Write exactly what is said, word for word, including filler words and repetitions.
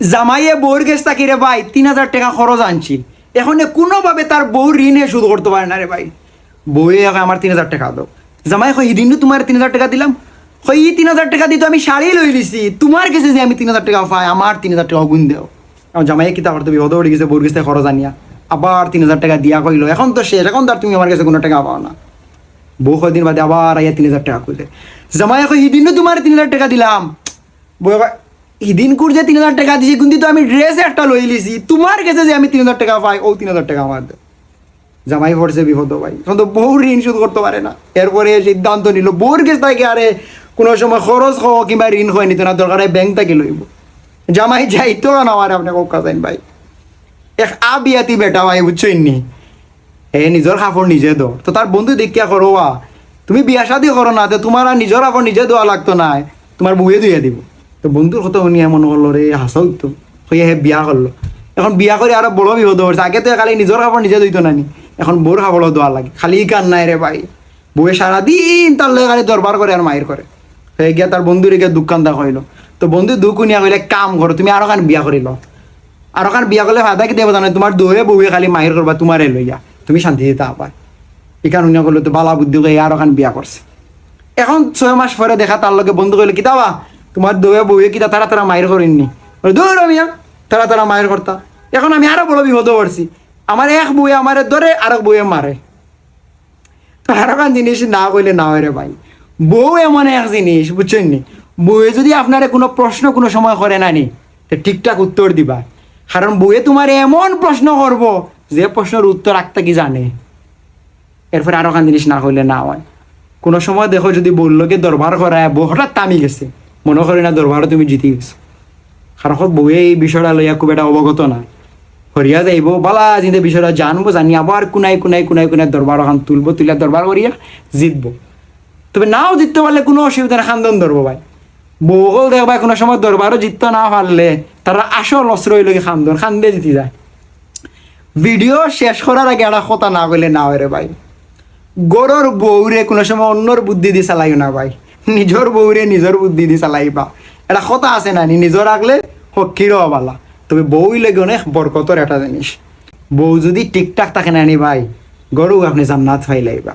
জামাইয়ে বউর গেছ থাকি রে ভাই তিন হাজার টেকা খরচ আনছিল। এখন এ কুনুভাবে তার বউর ঋণ হে শোধ করতো পারে না রে ভাই। বউয়ে কয়, "আমার তিন হাজার টেকা দেও।" জামাই কয়, "হিদিন নু তুমারে তিন হাজার টেকা দিলাম।" কয়, "ই তিন হাজার টেকা দি তো আমি শাড়ি লইলিছি, তুমার গেছে যে আমি তিন হাজার টেকা পাই, আমার তিন হাজার টেকা অগুন দেও।" এখন জামাইয়ে কিতা করতো, বিপদো পড়ি গেছে, বউর গেছ থাকি খরচ আনিয়া আবার তিন হাজার টেকা দিয়া কইলো, "এখন তো শেষ, এখন তো আর তুমি আমার গেছে কুনু টেকা পাও না।" বউ কয়দিন বাদে আবার আইয়া তিন হাজার টেকা খুজে। জামাইয়ে কয়, "হিদিন নু তুমারে তিন হাজার টেকা দিলাম।" বউয়ে কয়, "হিদিন কুর যে তিন হাজার টেকা দিছি, কিন্তু তো আমি ড্রেস একটা লইলিছি, তুমার গেছে যে আমি তিন হাজার টেকা পাই, অউ তিন হাজার টেকা আমার দেও।" জামাই পড়ছে বিপদো ভাই, এখন তো বউর ঋণ শোধ করতো পারে না। এরপরে সিদ্ধান্ত নিলো, বউর গেছ থাকি আরে কুনু সময় খরচ কও কিংবা ঋণ কও নিতো না, দরকার অয় ব্যাংক থাকি লইবো। জামাই যাইতো না, আমার আপনে কউক্কা চাইন ভাই। এক আবিয়াতি বেটা ভাই, বুঝছইন নি? হে নিজর কাপড় নিজে ধর। তো তার বন্ধু দেখিয়া কয়, "ওবা, তুমি বিয়া শাদি করো না, তে তুমার আর নিজর কাপড় নিজে ধোয়া লাগতো নায়, তুমার বউয়ে ধুইয়া দিবো।" তো বন্ধুর কথা হুনিয়া মনো করলো, "রে, হাছাউ তো।" কইয়া হে বিয়া করলো। এখন বিয়া করি আরো বড় বিপদো পড়ছে। আগে তো খালি নিজর কাপড় নিজে ধুইতো না নি, এখন বউর কাপড়ও ধোয়া লাগে। খালি ইখান নায় রে ভাই, বউয়ে সারাদিন তার লগে খালি দরবার করে আর মাইর করে। হে গিয়া তার বন্ধুরে গিয়া দুঃখখান তা কইলো। তো বন্ধু দুঃখ হুনিয়া কইলো, "এক কাম করো, তুমি আরোখান বিয়া করিলো।" আরোখান বিয়া করলে ফায়দা কিতা অইবো জানো? তুমার দুইও বউয়ে খালি মাইর করবা তুমারে লইয়া, তুমি শান্তিতে থাকবায়। ইখান হুনিয়া কইলো, তো ভালা বুদ্ধি কইয়া আরোখান বিয়া করছে। এখন ছয় মাস পরে দেখা, তার লগে বন্ধু কইলো, "কিতা বা, তুমার দুইও বউয়ে কিতা তারা তারা মাইর করইন নি?" বলে, "ধুর মিয়া, তারা তারা মাইর করতা। এখন আমি আরো বড় বিপদো পড়ছি। আমার এক বউয়ে আমারে ধরে, আরক বউয়ে মারে।" তো আরোখান জিনিস না কইলে না অয় রে ভাই। বউ এমন এক জিনিস, বুঝছইন নি? বউয়ে যুদি আপনারে কুনু প্রশ্ন কুনু সময় করে না নি, তে ঠিকঠাক উত্তর দিবা। কারণ বউয়ে তুমারে এমন প্রশ্ন করবো, যে প্রশ্নর উত্তর আগ থাকি জানে। এরপরে আরোখান জিনিস না কইলে না অয়। কুনু সময় দেখো যুদি বউর লগে দরবার করায়, বউ হঠাৎ থামি গেছে, মনো করি না দরবারো তুমি জিতি গেছো। কারণ বউয়ে ই বিষয়টা লইয়া খুব একটা অবগত না। হরিয়া যাইবো, ভালা জিনিস বিষয়টা জানবো, জানি আবার কুনাই কুনাই কুনাই কুনাই দরবার অখান তুলবো, তুলিয়া দরবার করিয়া জিতবো। তবে নাও জিততে পারলে কুনু অসুবিধা নাই, কান্দন ধরবো ভাই। বউ অকল দেখবায় কুনু সময় দরবারো জিততে না পারলে তারা আসল অস্ত্র অইলো গি কান্দন, কান্দে জিতি যায়। ভিডিও শেষ করার আগে একটা কথা না কইলে না অয় রে ভাই। ঘরর বউরে কুনু সময় অন্যর বুদ্ধি দি চালাইও না ভাই, নিজর বউরে নিজর বুদ্ধি দি চালাইবা। একটা কথা আছে না নি, "নিজর আগলে হক্কিরও বালা।" তবে বউ অইলো গি অনেক বরকতর একটা জিনিস। বউ যুদি ঠিকঠাক থাকে না নি ভাই, ঘরো আপনে জান্নাত পাইলাইবা।